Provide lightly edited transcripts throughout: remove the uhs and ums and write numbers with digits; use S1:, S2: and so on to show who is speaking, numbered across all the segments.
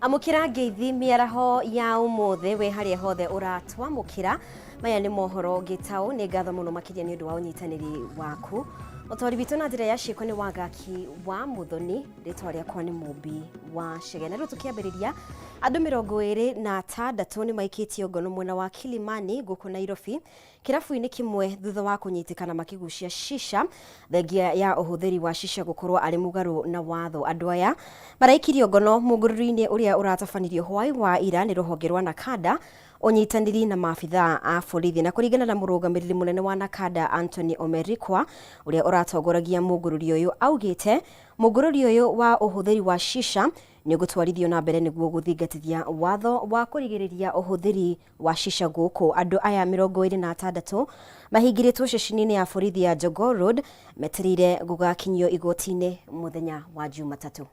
S1: Amũkĩra ngeithi mĩaraho ya ũmũthĩ wĩ harĩa hothe ũratwamũkĩra. Maya nĩ mohoro gĩtaũ. Nĩ ngatho mũno makĩria nĩ ũndũ wa ũnyitanĩri waku. Ũtwari witũ na njĩra ya ciĩko nĩ Wangaki wa Mũthoni, rĩtwa rĩakwa nĩ Mũmbi wa Chege. Na rĩu tũkĩambĩrĩria, andũ 26 nĩ maikĩtio ngono mwena wa Kilimani gũkũ Nairobi kĩrabu-inĩ kĩmwe thutha wa kũnyitĩkana makĩgucia shisha, thengia ya ũhũthĩri wa shisha gũkorwo arĩ mũgarũ na watho. Andũ aya maraikirio ngono mũngũrũri-inĩ ũrĩa ũratabanirio hwaĩ wa ira nĩ rũhonge rwa Nakada ũnyitanĩri na maabithaa a borithi. Na kũringana na mũrũgamĩrĩri mũnene wa Nakada Anthony Omerikwa ũrĩa ũratongoragia mũngũrũri ũyũ, augĩte mũngũrũri ũyũ wa ũhũthĩri wa shisha nĩ ũgũtwarithio na mbere nĩguo gũthingatithia watho wa kũrigĩrĩria ũhũthĩri wa shisha gũkũ. Andũ aya 26 mahingĩrĩtwo ceceni-inĩ ya borithi ya Jogoo Road metereire gũgakinyio igoti-inĩ mũthenya wa Jumatatũ.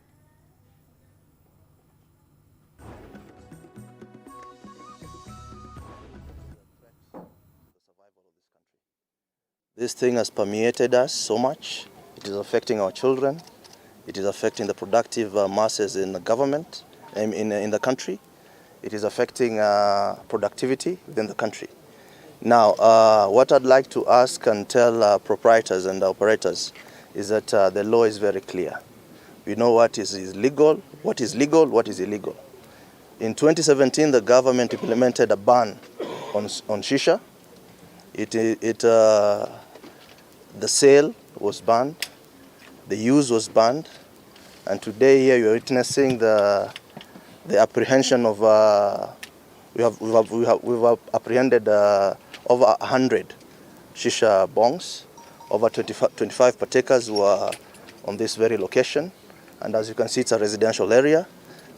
S2: This thing has permeated us so much. It is affecting our children. It is affecting the productive masses in the government, in the country. It is affecting productivity within the country. Now, what I'd like to ask and tell proprietors and operators is that the law is very clear. We know what is legal, what is legal, what is illegal. In 2017, the government implemented a ban on shisha. The sale was banned, the use was banned, and today here you are witnessing the apprehension of, we have apprehended over 100 shisha bongs, over 25 partakers were on this very location, and as you can see, it's a residential area.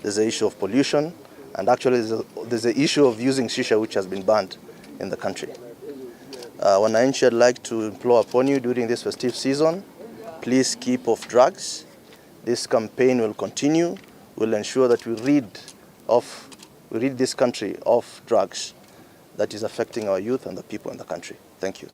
S2: There's an issue of pollution, and actually there's an issue of using shisha which has been banned in the country. Wananchi, I'd like to implore upon you during this festive season, please keep off drugs. This campaign will continue. We'll ensure that we rid this country of drugs that is affecting our youth and the people in the country. Thank you.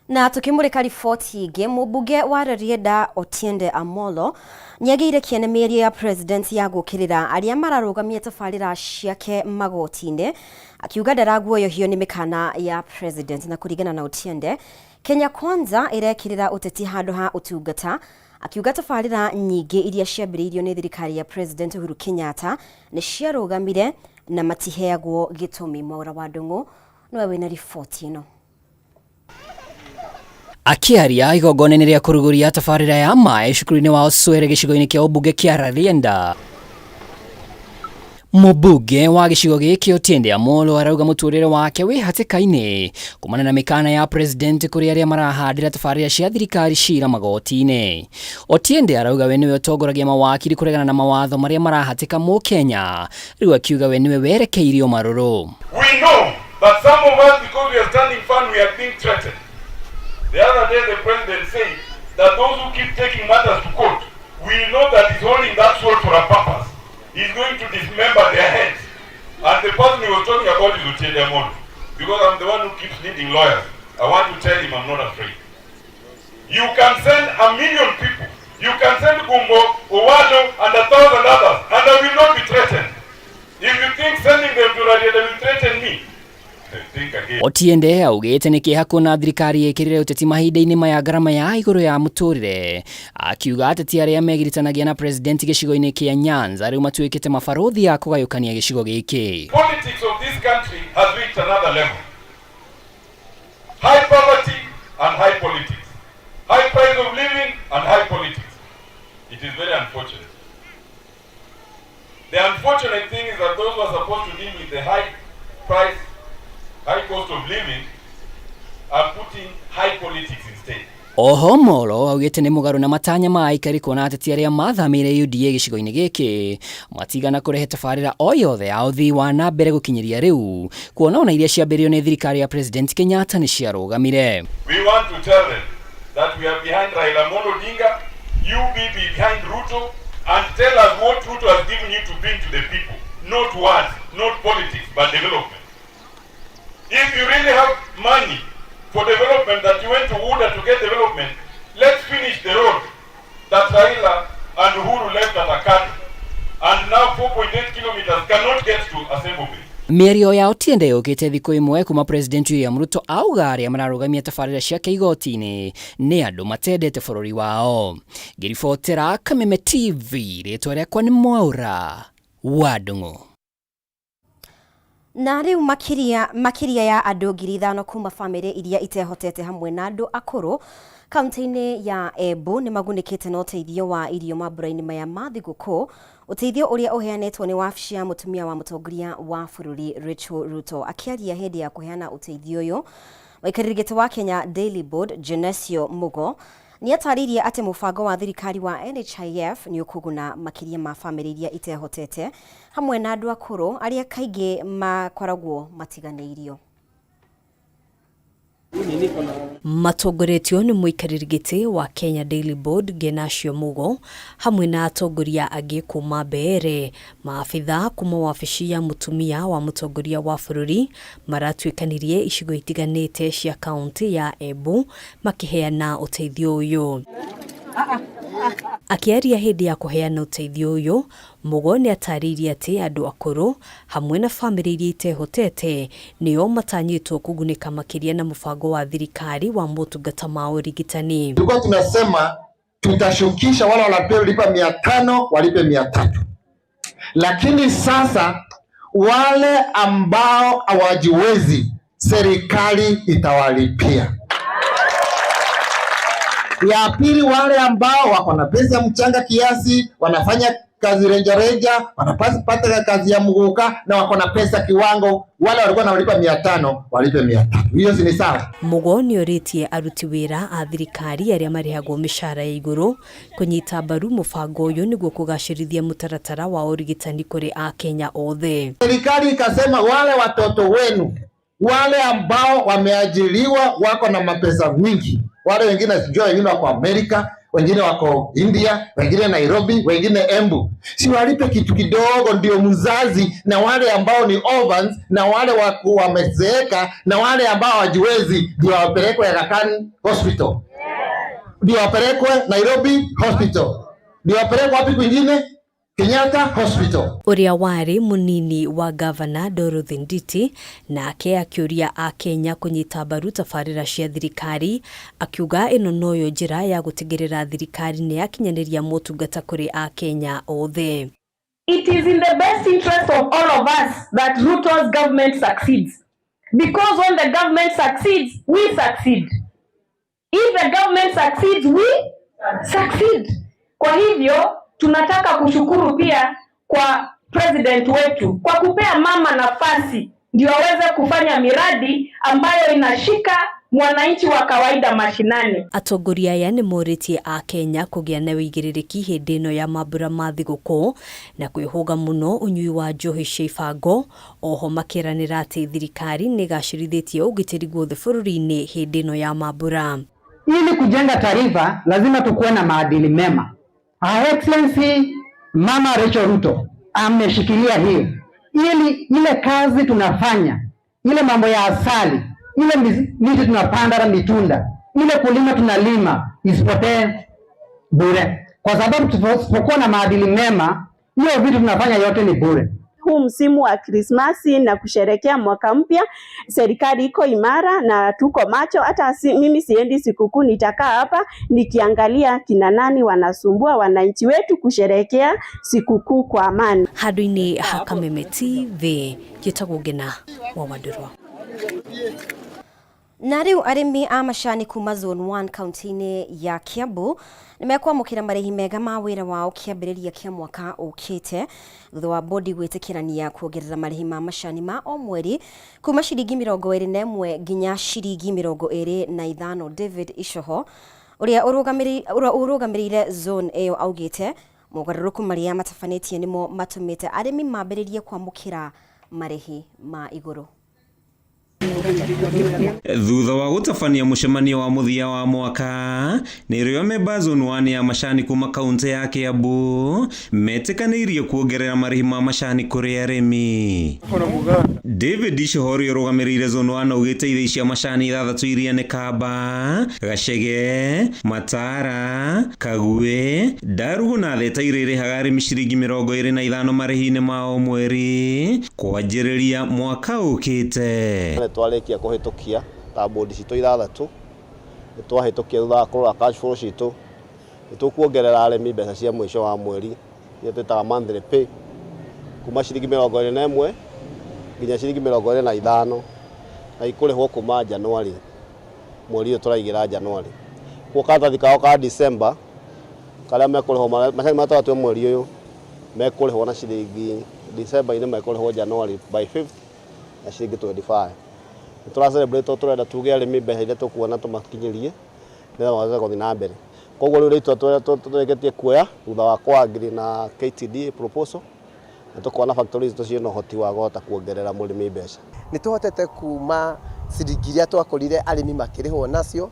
S1: Na tukimurika riboti ingĩ, mũmbunge wa Rarieda Otiende Amollo nĩagĩire kĩene mĩario ya president ya gũkĩrĩra arĩa mararũgamia tabarĩra ciake magoti-inĩ, akiuga ndaraguoyohio nĩ mĩkana ya president. Na kũringana na Otiende, Kenya Kwanza ĩrekĩrĩra ũteti handũ ha ũtungata, akiuga tabarĩra nyingĩ iria ciambĩrĩirio nĩ thirikari ya President Uhuru Kenyatta nĩ ciarũgamire na matiheagwo gĩtũmi. Mwaura wa Ndung'u nĩwe wĩna riboti ĩno.
S3: Akĩaria igongona-inĩ rĩa kũrugũria tabarĩra ya maĩ cukuru-inĩ wa Oswere gĩcigo-inĩ kĩa ũmbunge kĩa Rarienda, mũmbunge wa gĩcigo gĩkĩ Otiende Amollo arauga mũtũrĩre wake wĩ hatĩka-inĩ kumana na mĩkana ya president kũrĩ arĩa marahandĩra tabarĩra cia thirikari cira magoti-inĩ. Otiende arauga we nĩwe ũtongoragia mawakiri kũregana na mawatho marĩa marahatĩka mũkenya, rĩu akiuga we nĩwe werekeirio marũrũ.
S4: We know that some of us, because we are standing firm, we are being threatened. The other day, the president said that those who keep taking matters to court, we know that he's holding that sword for a purpose. He's going to dismember their heads. And the person he was talking about is Otiende Amollo. Because I'm the one who keeps leading lawyers. I want to tell him I'm not afraid. You can send 1 million people. You can send Gumbo, Owalo, and 1,000 others, and I will not be threatened. If you think sending them to Rarieda will threaten me, think again.
S3: Otiende augĩte nĩ kĩeha kuona thirikari ĩkĩrĩre ũteti mahinda-inĩ maya ngarama ya igũrũ ya mũtũrĩre, akiuga ateti arĩa megiritanagia na president gĩcigo-inĩ kĩa Nyanza rĩu matuĩkĩte mabarũthi a kũgayũkania gĩcigo gĩkĩ.
S4: Politics of this country has reached another level. High poverty and high politics. High price of living and high politics. It is very unfortunate. The unfortunate thing is that those who are supposed to deal with the high price, high cost of living are putting high politics instead.
S3: Oho Molo augĩte nĩ mũgarũ na matanya ma aikari kuona ateti arĩa mathamĩire UDA gĩcigo-inĩ gĩkĩ matigana kũrehe tabarĩra o yothe ya ũthii wa na mbere gũkinyĩria rĩu, kuona ona iria ciambĩrĩirio nĩ thirikari ya President Kenyatta nĩ ciarũgamire.
S4: We want to tell them that we are behind Raila Amolo Odinga, you be behind Ruto, and tell us what Ruto has given you to bring to the people. Not words, not politics, but development. If you really have money for development that you went to UDA to get development, let's finish the road that Raila and Uhuru left at Akado. And now 4.8 kilometers cannot get to Asembo Bay.
S3: Mĩario ya Otiende yũkĩte thikũ ĩmwe kuma President William Ruto auga arĩa mararũgamia tabarĩra ciake igoti-inĩ nĩ andũ matendete bũrũri wao. Ngĩribotera Kameme TV, rĩtwa rĩakwa nĩ Mwaũra wa Ndung'u.
S1: Na rĩu makĩria ya andũ 5,000 kuma bamĩrĩ iria itehotete hamwe na andũ akũrũ kaunti-inĩ ya Embu nĩ magunĩkĩte na ũteithio wa irio mambura-inĩ maya ma thigũkũ. Ũteithio ũrĩa ũheanĩtwo nĩ wabici ya mũtumia wa mũtongoria wa bũrũri Rachel Ruto. Akĩaria hĩndĩ ya kũheana ũteithio ũyũ, mũikarĩri gĩtĩ wa Kenya Daily Board Genesio Mugo nĩ atarĩirie atĩ mũbango wa thirikari wa NHIF nĩ ũkũguna makĩria ma bamĩrĩ iria itehotete hamwe na andũ akũrũ arĩa kaingĩ makoragwo matiganĩirio.
S5: Matongoretio nĩ mũikarĩri gĩtĩ wa Kenya Daily Board Genacio Mugo hamwe na atongoria angĩ kuma Mbeere, maabitha kuma wabici ya mũtumia wa mũtongoria wa bũrũri maratuĩkanirie icigo itiganĩte cia kaunti ya Embu makĩheana ũteithio ũyũ. Akĩaria hĩndĩ ya kũheana ũteithio ũyũ, Mugo nĩ atarĩirie atĩ andũ akũrũ hamwe na bamĩrĩ iria itehotete nĩo matanyĩtwo kũgunĩka makĩria na mũbango wa thirikari wa motungata ma ũrigitani.
S6: Tulikuwa tunasema tutashukisha wale wanalipa 500 walipe 300, lakini sasa wale ambao hawajiwezi serikali itawalipia. Ya pili, wale ambao wako na pesa ya mchanga kiasi, wanafanya kazi reja reja, wanapata kazi ya mguka na wako na pesa kiwango, wale walikuwa wanalipa 500 walipe 300. Hiyo si ni sawa?
S5: Mugo nĩorĩtie aruti wĩra a thirikari arĩa marĩhagwo mĩcara ya igũrũ kũnyita mbaru mũbango ũyũ nĩguo kũgacĩrithia mũtaratara wa ũrigitani kũrĩ Akenya othe.
S6: Serikali ikasema wale watoto wenu wale ambao wameajiriwa wako na mapesa mingi, wale wengine sijua, wengine wako Amerika, wengine wako India, wengine Nairobi, wengine Embu, si walipe kitu kidogo ndio mzazi, na wale ambao ni orphans na wale wako wamezeeka na wale ambao hawajiwezi ndio wapelekwe Aga Khan Hospital, ndio wapelekwe Nairobi Hospital, ndio wapelekwe wapi kwingine, Kenyatta Hospital.
S5: Ũrĩa warĩ mũnini wa gavana Dorothy Nditi nake akĩũria Akenya kũnyita mbaru tabarĩra cia thirikari, akiuga ĩno noyo njĩra ya gũtigĩrĩra thirikari nĩ yakinyanĩria motungata kũrĩ Akenya othe.
S7: It is in the best interest of all of us that Ruto's government succeeds. Because when the government succeeds, we succeed. If the government succeeds, we succeed. Kwa hivyo tunataka kushukuru pia kwa president wetu kwa kupea mama nafasi ndio aweze kufanya miradi ambayo inashika mwananchi wa kawaida mashinani.
S5: Atongoria aya nĩ morĩtie Akenya kũgĩa na wĩigĩrĩrĩki hĩndĩ ĩno ya mambura ma thigũkũ na kwĩhũga mũno ũnyui wa njohi cia ibango. Oho makĩranĩra atĩ thirikari nĩ ĩgacĩrithĩtie ũgitĩri guothe bũrũri-inĩ hĩndĩ ĩno ya mambura.
S8: Ili kujenga taifa lazima tukuwe na maadili mema. Her Excellency Mama Rachel Ruto ameshikilia hiyo, ili ile kazi tunafanya, ile mambo ya asali, ile miti tunapanda na mitunda, ile kulima tunalima isipotee bure, kwa sababu tusipokuwa na maadili mema, hiyo vitu tunafanya yote ni bure.
S9: Huu msimu wa Krismasi na kusherekea mwaka mpya, serikali iko imara na tuko macho. Hata mimi siendi sikukuu, nitakaa hapa nikiangalia kina nani wanasumbua wananchi wetu kusherekea sikukuu kwa amani.
S5: Handũ-inĩ ha Kameme TV, njĩtagwo Ngina wa Wandũrwa.
S1: Na rĩu arĩmi a macani kuma Zone 1 kaunti-inĩ ya Kiambu nĩ mekwamũkĩra marĩhi mega ma wĩra wao kĩambĩrĩria kĩa mwaka ũkĩte thutha wa bodi gwĩtĩkĩrania kuongerera marĩhi ma macani ma o mweri kuma ciringi 21 nginya ciringi 25. David Icoho ũrĩa ũrũgamĩrĩire zone ĩyo augĩte mogarũrũku marĩa matabanĩtie nĩmo matũmĩte arĩmi mambĩrĩrie kwamũkĩra marĩhi ma igũrũ.
S10: Thutha wa gũtabania mũcemanio wa mũthia wa mwaka nĩrĩo memba zone 1 ya macani kuma kaunti ya Kiambu metĩkanĩirie kuongerera marĩhi ma macani kũrĩ arĩmi. David Icohori ũrũgamĩrĩire zone 1 augĩte ithĩi cia macani ithathatũ iria nĩ Kamba, Gachege, Matara, Kagwe, Ndarugu na Theta iria irĩhaga arĩmi ciringi 25 marĩhi-inĩ ma o mweri kwanjĩrĩria mwaka ũkĩte.
S2: Nĩ twarĩkia kũhĩtũkia ta bodi citũ ithathatũ, nĩ twahĩtũkia thutha wa kũrora cash flow citũ, nĩ tũkuongerera arĩmi mbeca cia mũico wa mweri iria twĩtaga monthly pay kuma ciringi 21 nginya ciringi 25 na ikũrĩhwo kuma January mweri ũyũ tũraigĩra January. Koguo karatathi kao ka December karĩa mekũrĩhwo macani marĩa tũratue mweri ũyũ mekũrĩhwo na ciringi December-inĩ mekũrĩhwo January by 5th na ciringi 25. Nĩ tũra celebrate tondũ tũrenda tuge arĩmi mbeca iria tũkuona tũmakinyĩrie nĩgetha mahote gũthiĩ na mbere. Koguo rĩu nĩ itua tũrĩkĩtie kuoya thutha wa kũ agree na KTDA proposal na tũkona factory citũ ciĩna ũhoti wa kũhota kuongerera mũrĩmi mbeca.
S11: Nĩ tũhotete kuma ciringi iria twakorire arĩmi makĩrĩhwo nacio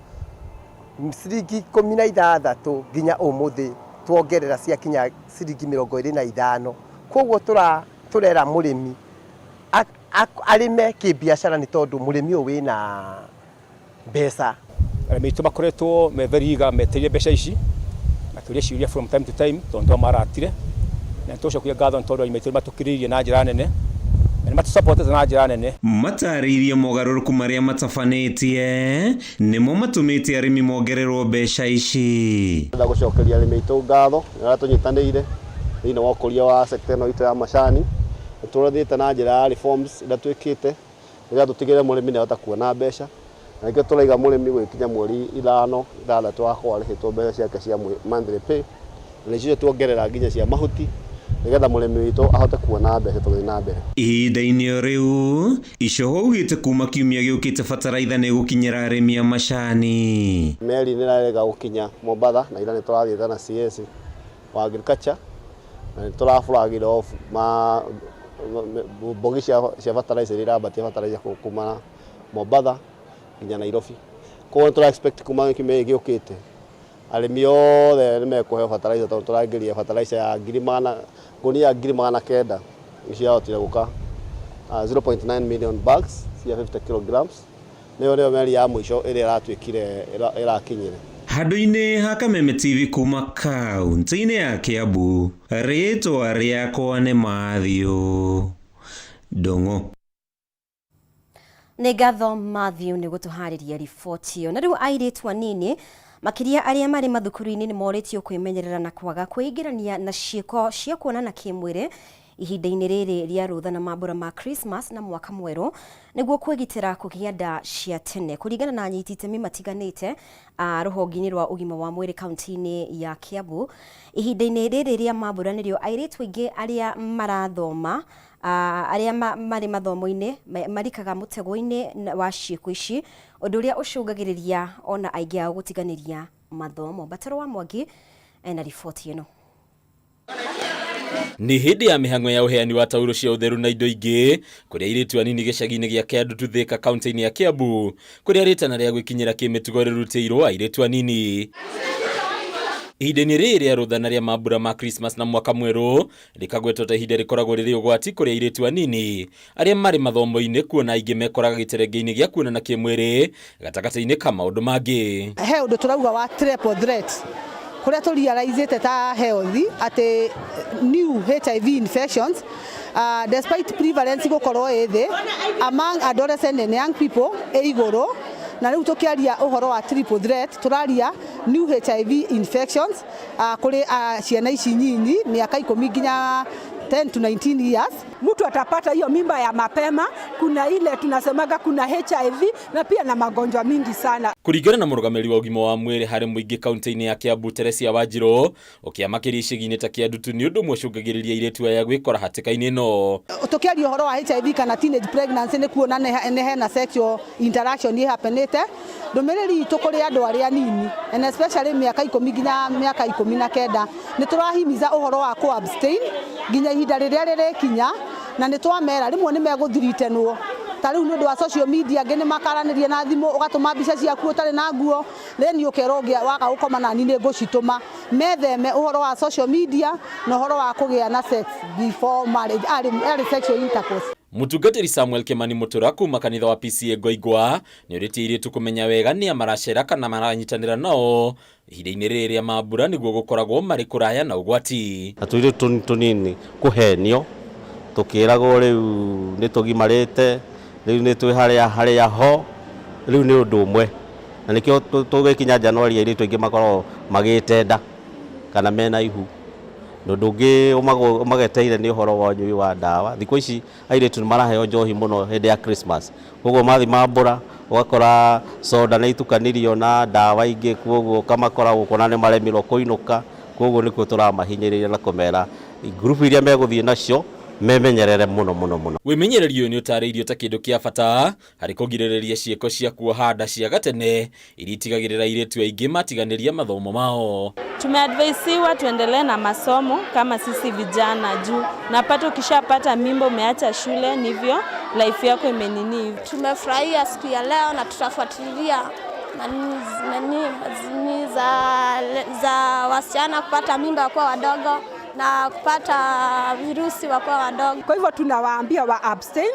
S11: ciringi 16 nginya ũmũthĩ tuongerera ciakinya ciringi 25. Koguo tũrera mũrĩmi arĩme kĩbiacara nĩ tondũ mũrĩmi ũyũ wĩna mbeca.
S12: Arĩmi aitũ makoretwo me very eager metereire mbeca ici makĩũria ciũria from time to time tondũ twamaratire na nĩ tũcokia ngatho nĩ tondũ arĩmi aitũ nĩ matũkirĩrĩirie na njĩra nene na nĩ matũsupportete na njĩra nene.
S10: Matarĩirie mogarũrũku marĩa matabanĩtie nĩmo matũmĩte arĩmi mongererwo mbeca ici.
S2: Ndĩrenda gũcokeria arĩmi aitũ ngatho nĩ arĩa tũnyitanĩire thĩinĩ wa ũkũria wa sector ĩno itũ ya macani. Nĩ tũrathiĩte na njĩra ya reforms iria twĩkĩte nĩgetha tũtigĩrĩre mũrĩmi nĩ ahota kuona mbeca na nĩkĩo tũraiga mũrĩmi gũgĩkinya mweri 5 6 agakorwo arĩhĩtwo mbeca ciake cia monthly pay na nĩcio tuongerera nginya cia mahuti nĩgetha mũrĩmi witũ ahote kuona mbeca tũgĩthiĩ na mbere.
S10: Ihinda-inĩ o rĩu Icoho augĩte kuma kiumia gĩũkĩte bataraitha nĩ ĩgũkinyĩra arĩmi a macani.
S2: Meri nĩ ĩrarega gũkinya Mombatha na ira nĩ tũrathiĩte na CS wa agriculture na nĩ tũra flag off ma mbogi cia fertilizer iria irambatia fertilizer kuma Mombatha nginya Nairobi. Koguo nĩ tũra expect kuma kiumia gĩkĩ gĩũkĩte arĩmi othe nĩ mekũheo fertilizer tondũ tũraingĩria fertilizer ya ngiri magana ngũnia 900,000 nĩ ciahotire gũka 0.9 million bags cia 50 kilograms nĩyo nĩyo meri ya mũico ĩrĩa ĩratuĩkire ĩrakinyire.
S10: Handũ-inĩ ha Kameme TV kuma kaunti-inĩ ya Kiambu, rĩtwa rĩakwa nĩ Matthew Ndung'u.
S1: Nĩ ngatho Matthew nĩ gũtũharĩria riboti ĩyo. Na rĩu airĩtu anini makĩria arĩa marĩ mathukuru-inĩ nĩ morĩtio kwĩmenyerera na kwaga kwĩingĩrania na ciĩko cia kuonana kĩmwĩrĩ ihinda-inĩ rĩrĩ rĩa rũtha na mambũra ma Christmas na mwaka mwerũ nĩguo kwĩgitĩra kũgĩa nda cia tene. Kũringana na anyiti itemi matiganĩte rũhonge-inĩ rwa ũgima wa mwĩrĩ kaunti-inĩ ya Kiambu, ihinda-inĩ rĩrĩ rĩa mambũra nĩrĩo airĩtu aingĩ arĩa marathoma arĩa marĩ mathomo-inĩ marikaga mũtego-inĩ wa ciĩko ici, ũndũ ũrĩa ũcũngagĩrĩria ona aingĩ ao gũtiganĩria mathomo. Bataro wa Mwangi ena riboti ĩno.
S13: Nĩ hĩndĩ ya mĩhang'o ya ũheani wa tauro cia ũtheru na indo ingĩ kũrĩ airĩtu anini gĩcagi-inĩ gĩa Kĩandutu Thika kaunti-inĩ ya Kiambu kũrĩa rĩtana rĩa gwĩkinyĩra kĩmĩtugo rĩrutĩirwo airĩtu anini. Ihinda-inĩ rĩrĩ rĩa rũthana rĩa mambura ma Christmas na mwaka mwerũ rĩkagwetwo ta ihinda rĩkoragwo rĩrĩ ũgwati kũrĩ airĩtu anini arĩa marĩ mathomo-inĩ kuona aingĩ mekoraga gĩterenge-inĩ gĩa kuonana kĩmwĩrĩ gatagatĩ-inĩ ka maũndũ mangĩ.
S14: He ũndũ tũrauga wa triple threat kũrĩa tũ realizĩte ta health atĩ new HIV infections despite prevalence gũkorwo ĩ thĩ among adolescent and young people ĩ igũrũ, na rĩu tũkĩaria ũhoro wa triple threat tũraria new HIV infections kũrĩ ciana ici nyinyi mĩaka 10 nginya 10 to 19 years.
S15: Mtu atapata hiyo mimba ya mapema, kuna ile tunasemaga kuna HIV na pia na magonjwa mingi sana.
S13: Kũringana na mũrũgamĩrĩri wa ũgima wa mwĩrĩ harĩ mũingĩ kaunti-inĩ ya Kiambu Teresia Wanjiru, ũkĩamakĩria icagi-inĩ ta Kĩandutu nĩ ũndũ ũmwe ũcũngagĩrĩria airĩtu aya gwĩkora hatĩka-inĩ ĩno.
S14: Tũkĩaria ũhoro wa HIV kana teenage pregnancy nĩ kuona nĩ hena sexual interaction ĩhapenĩte. Ndũmĩrĩri itũ kũrĩ andũ arĩa anini and especially mĩaka 10 nginya mĩaka 19 nĩ tũrahimiza ũhoro wa kũ abstain nginya ihinda rĩrĩa rĩrĩkinya, na nĩ twamera rĩmwe nĩ megũthiritenwo. Ta Ta rĩu nĩ ũndũ wa social media, angĩ nĩ makaranĩria na thimũ, ũgatũma mbica ciaku ũtarĩ na nguo, then ũkerwo ũngĩ waga gũkoma nani nĩ ngũcitũma. Metheme ũhoro wa social media na ũhoro wa kũgĩa na sex before marriage, early sexual intercourse.
S13: Mũtungatĩri Samuel Kimani Mutura kuma kanitha wa PCA Ngoingwa nĩ ũrĩtie airĩtu kũmenya wega nĩa maracera kana maranyitanĩra nao ihinda-inĩ rĩrĩ rĩa mambura nĩguo gũkoragwo marĩ kũraya na ũgwati.
S16: Na tũirĩtu tũnini kũhenio tũkĩragwo rĩu nĩ tũgimarĩte, rĩu nĩ twĩ harĩa harĩa ho, rĩu nĩ ũndũ ũmwe, na nĩkĩo tũgĩkinya Januari airĩtu aingĩ makoragwo magĩte nda kana mena ihu. Na ũndũ ũngĩ ũmageteire nĩ ũhoro wa ũnyui wa ndawa. Thikũ ici airĩtu nĩ maraheo njohi mũno hĩndĩ ya Christmas, koguo mathiĩ mambũra ũgakora soda nĩ itukanirio na ndawa ingĩ, koguo ũkamakora gũkũ na nĩ maremirwo kũinũka. Koguo nĩkuo tũramahinyĩrĩria na kũmera ngurubu iria megũthiĩ nacio memenyerere mũno mũno mũno.
S13: Wĩmenyereri ũyũ nĩ ũtarĩirio ta kĩndũ kĩa bata harĩ kũgirĩrĩria ciĩko cia kuoha nda cia gatene iria itigagĩrĩra airĩtu aingĩ matiganĩria mathomo mao.
S7: Tumeadvaisiwa tuendelee na masomo kama sisi vijana juu napata ukishapata mimba umeacha shule nivyo life yako imenini hivi.
S17: Tumefurahia siku ya leo na tutafuatilia nani za wasichana kupata mimba wakiwa wadogo na kupata virusi wakiwa wadogo.
S15: Kwa hivyo tunawaambia wa abstain,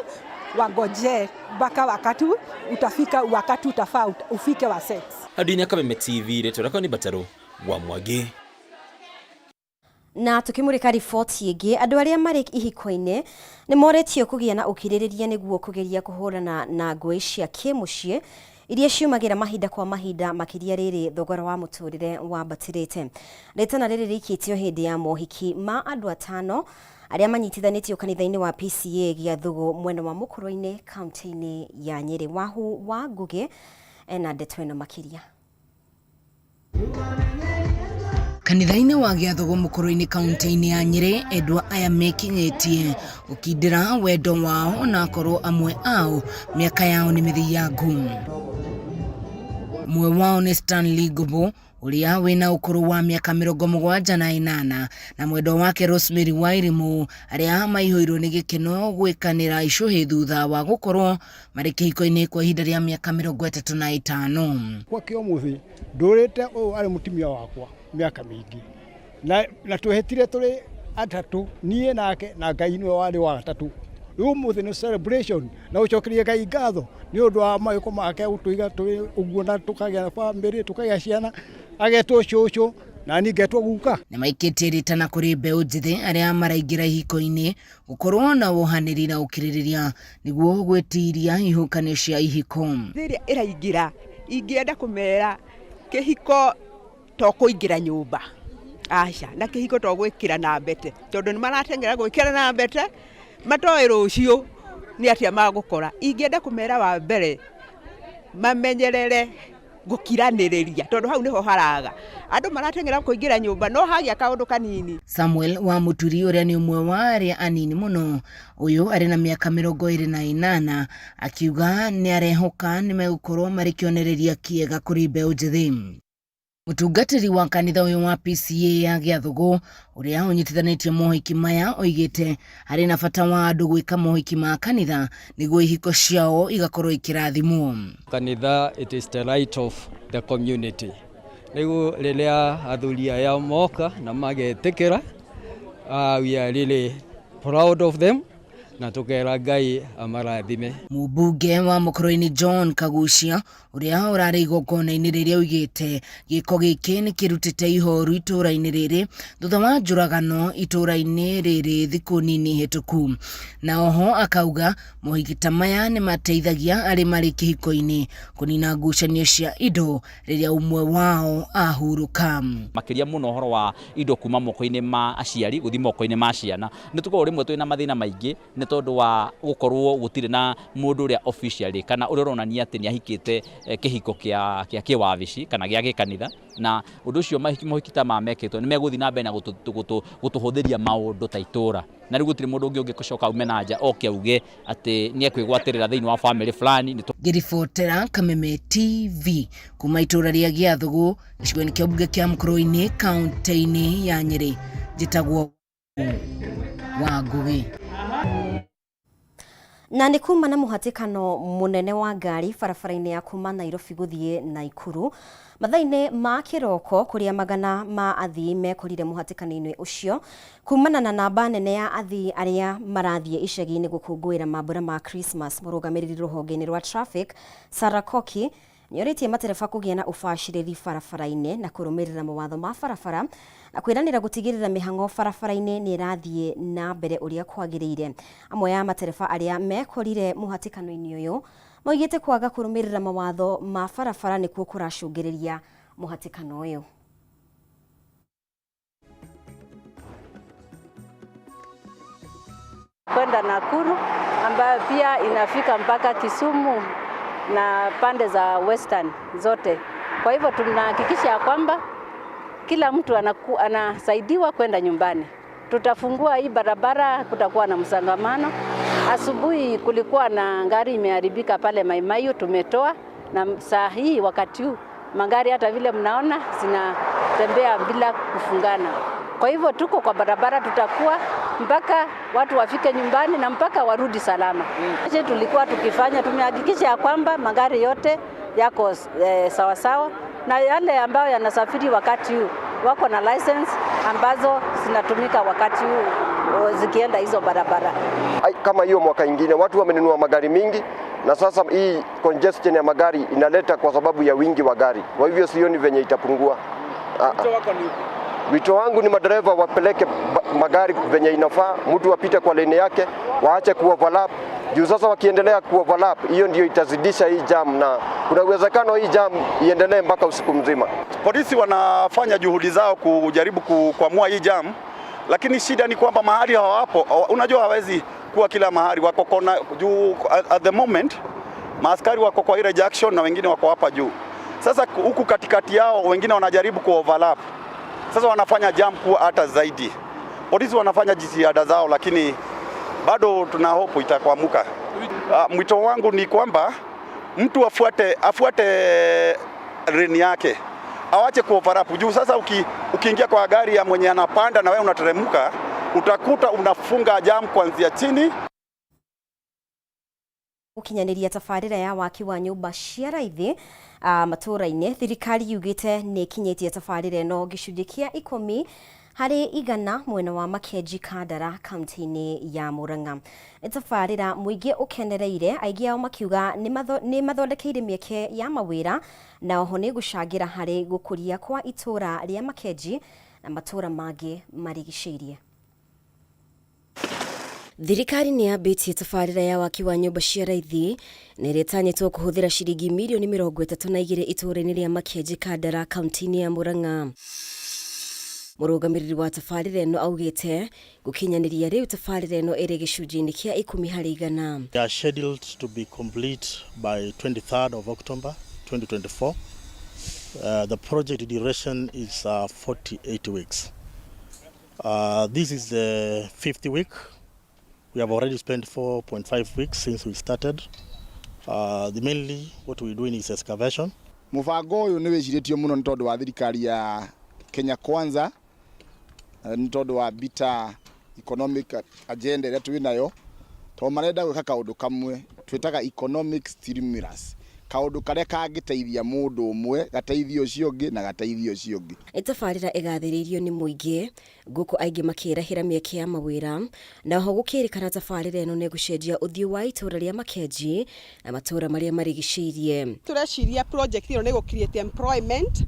S15: wangojee mpaka wakati utafika, wakati utafaa ufike wa sex.
S13: Handũ-inĩ ya Kameme TV, rĩtwa rĩakwa nĩ Mbatarũ wa Mwangi.
S1: Na tukimurika riboti ĩngĩ, andũ arĩa marĩ ihiko-inĩ nĩ moretio kũgĩa na ũkirĩrĩria nĩguo kũgeria kũhũrana na ngũĩ cia kĩmũciĩ iria ciumagĩra mahinda kwa mahinda, makĩria rĩrĩ thogora wa mũtũrĩre wambatĩrĩte. Rĩtana rĩrĩ rĩikĩtio hĩndĩ ya mohiki ma andũ atano arĩa manyitithanĩtio kanitha-inĩ wa PCA Gĩathũgũ mwena wa Mũkũrwe-inĩ kaunti-inĩ ya Nyĩrĩ. Wahu wa Ngũgĩ ena ndeto ĩno makĩria.
S18: Kanitha-inĩ wa Gĩathũgũ Mũkũrwe-inĩ kaunti-inĩ ya Nyĩrĩ, endwa aya mekinyĩtie gũkindĩra wendo wao onakorwo amwe ao mĩaka yao nĩ mĩthiangu. Ũmwe wao nĩ Stanley Ngũbũ ũrĩa wĩna ũkũrũ wa mĩaka 78 na mwendwa wake Rosemary Wairimu arĩa maihũirwo nĩ gĩkeno gwĩkanĩra icũhĩ thutha wa gũkorwo marĩ kĩhiko-inĩ kwa ihinda rĩa mĩaka 35.
S19: Kwa kĩ ũmũthĩ ndũrĩte ũyũ arĩ mũtumia wakwa mĩaka mĩingĩ na twehĩtire tũrĩ atatũ, niĩ nake na Ngai nĩwe warĩ wa gatatũ. Rĩu ũmũthĩ nĩ celebration na gũcokeria Ngai ngatho nĩ ũndũ wa mawĩko make gũtũiga tũrĩ ũguo na tũkagĩa bamĩrĩ, tũkagĩa ciana, agetwo cũcũ na niĩ ngetwo guka.
S18: Nĩ maikĩtie rĩtana kũrĩ mbeũ njĩthĩ arĩa maraingĩra ihiko-inĩ gũkorwo na wohanĩri na ũkirĩrĩria nĩguo gwĩtiria ihukanio cia ihiko.
S20: Rĩrĩa ĩraingĩra ingĩenda kũmera kĩhiko to kũingĩra nyũmba, aca, na kĩhiko to gwĩkĩra na mbete, tondũ nĩ marateng'era gwĩkĩra na mbete matoĩ rũciũ nĩ atĩa magũkora. Ingĩenda kũmera wa mbere mamenyerere gũkiranĩrĩria, tondũ hau nĩho haraga andũ marateng'era kũingĩra nyũmba no hagĩa kaũndũ kanini.
S18: Samuel wa Mũturi ũrĩa nĩ ũmwe wa arĩa anini mũno, ũyũ arĩ na mĩaka 28, akiuga nĩ arehoka nĩ megũkorwo marĩ kĩonereria kĩega kũrĩ mbeũ njĩthĩ. Mũtungatĩri wa kanitha ũyũ wa PCA ya Gĩathũgũ ũrĩa ũnyitithanĩtie mohiki maya oigĩte harĩ na bata wa andũ gwĩka mohiki ma kanitha nĩguo ihiko ciao igakorwo ikĩrathimwo.
S21: Kanitha, it is the right of the community. Rĩu rĩrĩa athuri aya moka na magetĩkĩra, we are really proud of them na tukera Ngai amarathime.
S18: Mũmbunge wa Mũkũrwe-inĩ John Kagucia ũrĩa ũrarĩ igongona-inĩ rĩrĩa oigĩte gĩko gĩkĩ nĩ kĩrutĩte ihoru itũũra-inĩ rĩrĩ thutha wa njũragano itũũra-inĩ rĩrĩ thikũ nini hĩtũku. Na oho akauga mohiki ta maya nĩ mateithagia arĩa marĩ kĩhiko-inĩ kũnina ngucanio cia indo rĩrĩa ũmwe wao ahurũka.
S22: Makĩria mũno ũhoro wa indo kuma moko-inĩ ma aciari gũthiĩ moko-inĩ ma ciana, nĩ tũkoragwo rĩmwe twĩna mathĩna maingĩ nĩ tondũ wa gũkorwo gũtirĩ na mũndũ ũrĩa officially kana ũrĩa ũronania atĩ nĩ ahikĩte kĩhiko kĩa kĩwabici kana gĩa gĩkanitha, na ũndũ ũcio mohiki ta maya mekĩtwo nĩ megũthiĩ na mbere na gũtũhũthĩria maũndũ ta itũũra, na rĩu gũtirĩ mũndũ ũngĩ ũngĩcoka aume na nja oke auge atĩ nĩ ekwĩgwatĩrĩra thĩinĩ wa family fulani.
S18: Ngĩribotera Kameme TV kuma itũũra rĩa Gĩathũgũ gĩcigo-inĩ kĩa mbunge kĩa Mũkũrwe-inĩ kaunti-inĩ ya Nyĩrĩ, njĩtagwo Wangũgĩ.
S1: Na nĩ kuma na mũhatĩkano mũnene wa ngari barabara-inĩ ya kuma Nairobi gũthiĩ Naikuru mathaa-inĩ ma kĩroko, kũrĩa magana ma athii mekorire mũhatĩkano-inĩ ũcio kumana na namba nene ya athii arĩa marathiĩ icagi-inĩ gũkũngũĩra mambura ma Christmas. Mũrũgamĩrĩri rũhonge-inĩ rwa traffic Sarah Koki nĩorĩtie matereba kũgĩa na ũbacĩrĩri barabara-inĩ na kũrũmĩrĩra mawatho ma barabara na kwĩranĩra gũtigĩrĩra mĩhang'o barabara-inĩ nĩ ĩrathiĩ na mbere ũrĩa kwagĩrĩire. Amwe a matereba arĩa mekorire mũhatĩkano-inĩ ũyũ maugĩte kwaga kũrũmĩrĩra mawatho ma barabara nĩkuo kũracũngĩrĩria mũhatĩkano ũyũ.
S3: Kwenda Nakuru ambayo pia inafika mpaka Kisumu na pande za Western zote. Kwa hivyo tunahakikisha ya kwamba kila mtu anasaidiwa kwenda nyumbani. Tutafungua hii barabara, kutakuwa na msongamano. Asubuhi kulikuwa na ngari imeharibika pale Maimayu, tumetoa, na saa hii wakati huu magari hata vile mnaona zinatembea bila kufungana. Kwa hivyo tuko kwa barabara, tutakuwa mpaka watu wafike nyumbani na mpaka warudi salama. Tulikuwa tukifanya, tumehakikisha ya kwamba magari yote yako sawasawa, na yale ambayo yanasafiri wakati huu wako na license ambazo zinatumika wakati huu zikienda hizo barabara.
S4: Kama hiyo mwaka ingine watu wamenunua magari mingi, na sasa hii congestion ya magari inaleta kwa sababu ya wingi wa gari. Kwa hivyo sioni venye itapungua. Wito wangu ni madereva wapeleke magari venye inafaa, mtu apite kwa lane yake, waache kuoverlap. Juu sasa wakiendelea kuoverlap, hiyo ndio itazidisha hii jam, na kuna uwezekano hii jam iendelee mpaka usiku mzima.
S23: Polisi wanafanya juhudi zao kujaribu kukwamua hii jam, lakini shida ni kwamba mahali hawapo, unajua hawezi kuwa kila mahali, wako kona juu. At the moment maaskari wako kwa ile junction na wengine wako hapa juu. Sasa huku katikati yao wengine wanajaribu kuoverlap. Sasa wanafanya jam kuwa hata zaidi. Polisi wanafanya jitihada zao, lakini bado tuna hope itakwamuka. Mwito wangu ni kwamba mtu afuate lane yake, awache kuoverlap. Juu sasa ukiingia kwa gari ya mwenye anapanda na wewe unateremka, utakuta unafunga jam kuanzia chini.
S1: Gũkinyanĩria tabarĩra ya waki wa nyũmba cia raithi matũũra-inĩ, thirikari yugĩte nĩ ĩkinyĩtie tabarĩra ĩno gĩcunjĩ kĩa 10% mwena wa Makenji Kandara kaunti-inĩ ya Murang'a. Nĩ tabarĩra mũingĩ ũkenereire, aingĩ ao makiuga nĩ mathondekeire mĩeke ya mawĩra na oho nĩ gũcangĩra harĩ gũkũria kwa itũũra rĩa Makenji na matũũra mangĩ marigicĩirie. Thirikari nĩ yambĩtie tabarĩra ya waki wa nyũmba cia raithi na ĩrĩa ĩtanyĩtwo kũhũthĩra ciringi mirioni 32 itũũra-inĩ rĩa Makenji Kandara kaunti-inĩ ya Murang'a. Mũrũgamĩrĩri wa tabarĩra ĩno augĩte gũkinyanĩria rĩu tabarĩra ĩno ĩrĩ gĩcunjĩ-inĩ kĩa 10%.
S24: They are scheduled to be complete by 23rd of October 2024. The project duration is 48 weeks. This is the 5th week. We have already spent 4.5 weeks since we started. Mainly what we're doing is excavation.
S25: Mũbango ũyũ nĩ wĩcirĩtio mũno nĩ tondũ wa thirikari ya Kenya Kwanza, nĩ tondũ wa bita economic agenda ĩrĩa twĩ nayo, tondũ marenda gwĩka kaũndũ kamwe twĩtaga economic stimulus, kaũndũ karĩa kangĩteithia mũndũ ũmwe gateithie ũcio ũngĩ na gateithie ũcio ũngĩ.
S1: Nĩ tabarĩra ĩgathĩrĩirio nĩ mũingĩ, gũkũ aingĩ makĩrahĩra mĩeke ya mawĩra, na oho gũkĩrĩkana tabarĩra ĩno nĩ ĩgũcenjia ũthiũ wa itũũra rĩa Makenji na matũũra marĩa marigicĩirie.
S14: Tũreciria project ĩno nĩ ĩgũ create employment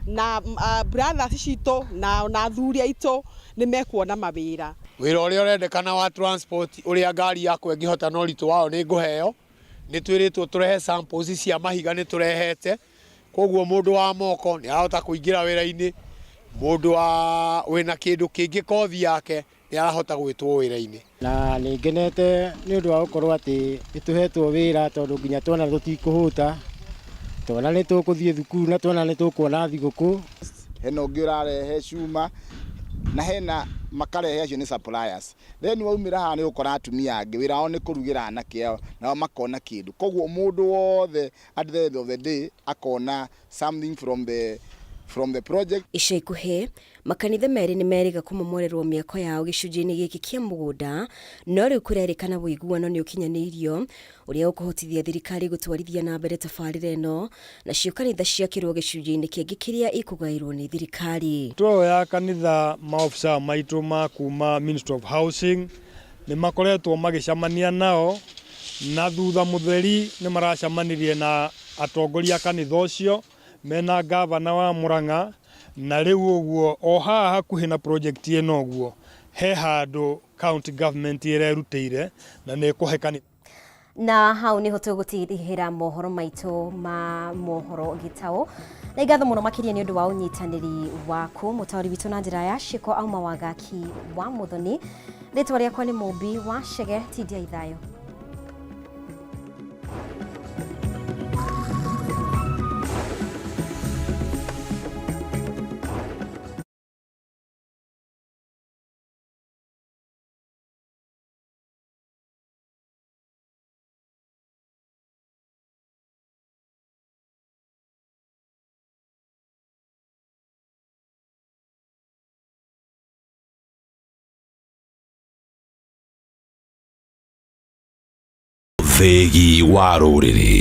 S14: na brothers citũ na athuri aitũ nĩ mekuona mawĩra.
S26: Wĩra ũrĩa ũrendekana wa transport, ũrĩa ngari yakwa ĩngĩhota na ũritũ wao nĩ ngũheo. Nĩ twĩrĩtwo tũrehe samples cia mahiga, nĩ tũrehete, koguo mũndũ wa moko nĩ arahota kũingĩra wĩra-inĩ, mũndũ wa wĩna kĩndũ kĩngĩ kothi yake nĩ arahota gwĩtwo wĩra-inĩ.
S27: Na nĩ ngenete nĩ ũndũ wa gũkorwo atĩ nĩ tũhetwo wĩra, tondũ nginya twana tũtikũhũta, twana nĩ tũkũthiĩ thukuru na twana nĩ tũkuona thigũkũ.
S25: Hena ũngĩ ũrarehe cuma na hena makarehe, acio nĩ suppliers. Then waumĩra haha nĩ ũgũkora atumia angĩ wĩra wao nĩ kũrugĩra anake ao, nao makona kĩndũ. Koguo mũndũ wothe at the end of the day akona something from the from the project.
S1: Ica ikuhĩ makanitha merĩ nĩ merĩga kũmomorerwo mĩako yao gĩcunjĩ-inĩ gĩkĩ kĩa mũgũnda, no rĩu kũrerĩkana ũiguano nĩ ũkinyanĩirio ũrĩa ũkũhotithia thirikari gũtwarithia na mbere tabarĩra ĩno, nacio kanitha ciakĩrwo gĩcunjĩ-inĩ kĩngĩ kĩrĩa ikũgaĩrwo nĩ thirikari.
S2: Tuoya kanitha maofisa maitũ ma kuma Ministry of Housing nĩ makoretwo magĩcemania nao, na thutha mũtheri nĩ maracemanirie na atongoria kanitha ũcio mena gavana wa Murang'a, na rĩu ũguo o haha hakuhĩ na project ĩno ũguo he handũ county government ĩrerutĩire na nĩ ĩkũhe kanitha.
S1: Na hau niho tũgũtirihĩra mohoro maitũ ma mohoro gĩtaũ, na ngatho mũno makĩria nĩ ũndũ wa ũnyitanĩri waku. Mũtaũri witũ na njĩra ya ciĩko auma Wangaki wa Mũthoni, rĩtwa rĩakwa nĩ Mũmbi wa Chege, tindia ithayũ.
S5: Thegi wa rũrĩrĩ.